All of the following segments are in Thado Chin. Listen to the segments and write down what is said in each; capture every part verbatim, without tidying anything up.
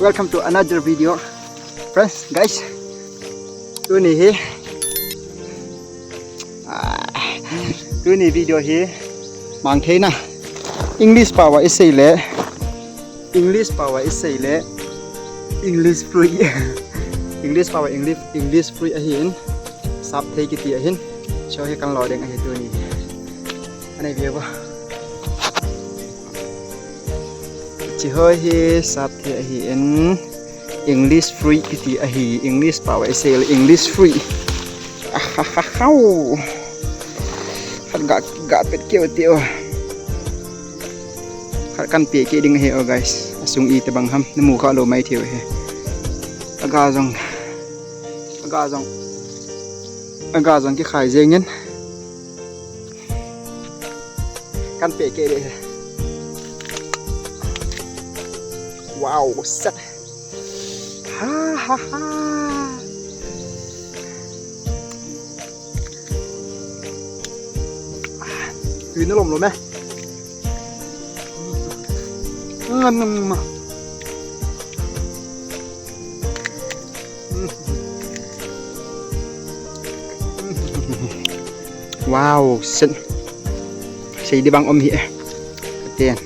Welcome to another video. Friends, guys, tuni hi, ah, tuni video hi mangthei na. English pao a isei le, English pao a isei le, English fruit. English pao a English, English fruit ahin, sapthei kiti ahin. Hiche hi kan lo ding ahi tuni. Anei ve uvo. Hiche hi sapthei ahin, English fruit kiti ahi, English pao a isei le English fruit. Ahahaha. Khat ga, ga pet keu teu. Khat kan pe kit ding ahi o guys. Asung itobang ham, namu kha lou mai thei u ahi. Aga jong, aga jong, aga jong kikhai jeng in. Kan pe kit ding ahi. Wow, set. Ha ha ha. Ah, tui na lom lom e. Ngam ngam ngam. Wow, sen. Sei ding bang um hi e. Ten.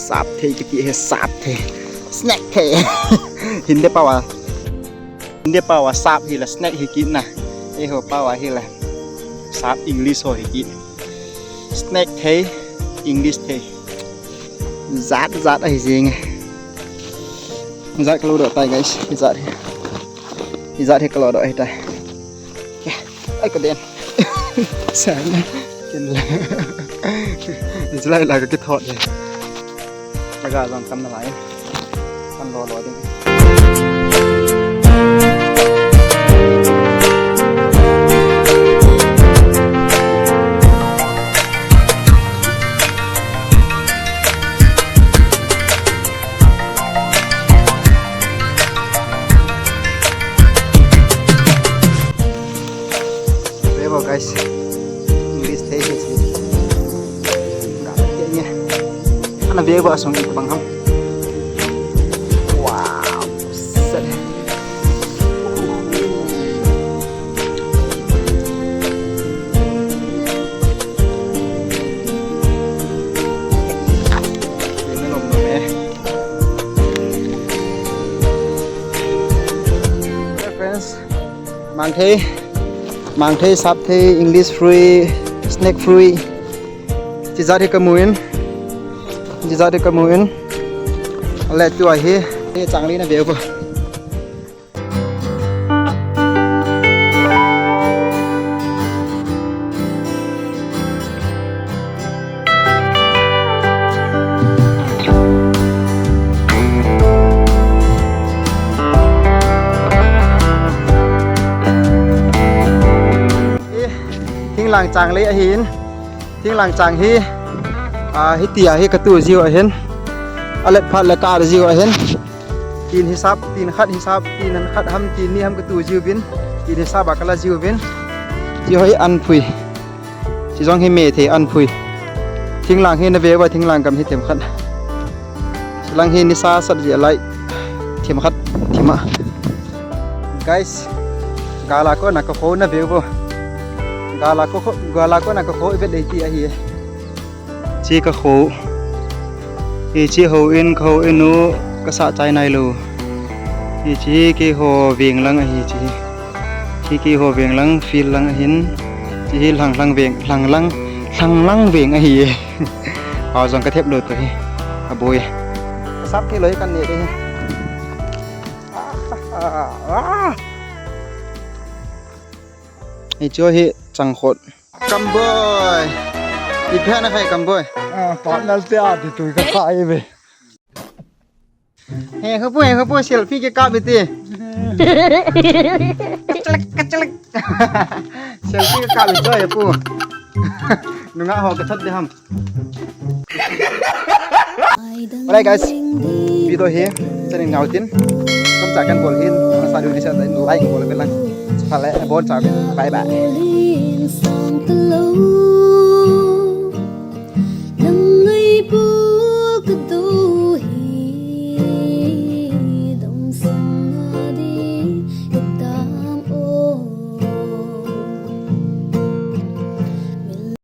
Sapthei kiti hi, sapthei. Snack thei. Hindi pao a. Hindi pao a sap hi la snack hi kit na. Eiho pao a hi la sap English ho hi kit. Snack thei, English thei. Jat jat ahi jing e. Jat ka lo doh tai guys. Jat hi. Jat hi ka lo doh ahi tai. Ai ka den. Sang. Ken la. Jilai la ka kithot le. Aga jong tam nalai. Kan lo lo ding. Ve uvo guys. English thei hi si. Ga thei nge. Ana ve uvo asung itobang ham. Wow. Set. Friends, mangthei, mangthei, sapthei, English fruit, snack fruit. Hiche jat hi kamu in, hiche jat hi kamu in. Ale tua hi, hi chang li na ve uvo. Thinglhang chang lei ahin, thinglhang chang hi, ah, hitia hi katu jiu ahin, alet phat le ka ar jiu ahin. Tin hisap, tin khat hisap, tin khat ham, tin ni ham katu jiu vin, tin hisap a kala jiu vin. Hiche hi anphui. Hiche jong hi methei anphui. Thinglhang hi na ve uva, thinglhang gam hi themkhat. Hiche lang hi nisa sat jeh a lai themkhat them a. Guys, gal a kona ka kho na ve uvo. Gal a ko, gal a kona ka kho i vet dei ti ahi. Hiche ka kho. Hiche houin, ka houin u ka sah chai nailou. Hiche hi keiho veng lang ahi hiche hi. Hiche hi keiho veng lang, field lang ahin. Hiche hi lhang lhang veng, lhang lang, lhang lang veng ahi e. Pao jong ka thep lou tou hi. Aboi. Ka sap thei lou hi kan ne de hi. Ah, ah, ah. Hiche hi chang khot. Kamboi. Ipi ham na khai Kamboi. Ah, partner te a ti tui ka khai ve. He kho pu, he kho pu, selfie kikap iti. Kachalak, kachalak. Selfie kikap iti, he pu. Nungah ho kathot de ham. Alright guys, video hi chanin ngau tin. Kamcha kan bol hin, masa dun ni sa like bol belang. Chale, bon cha. Bye bye.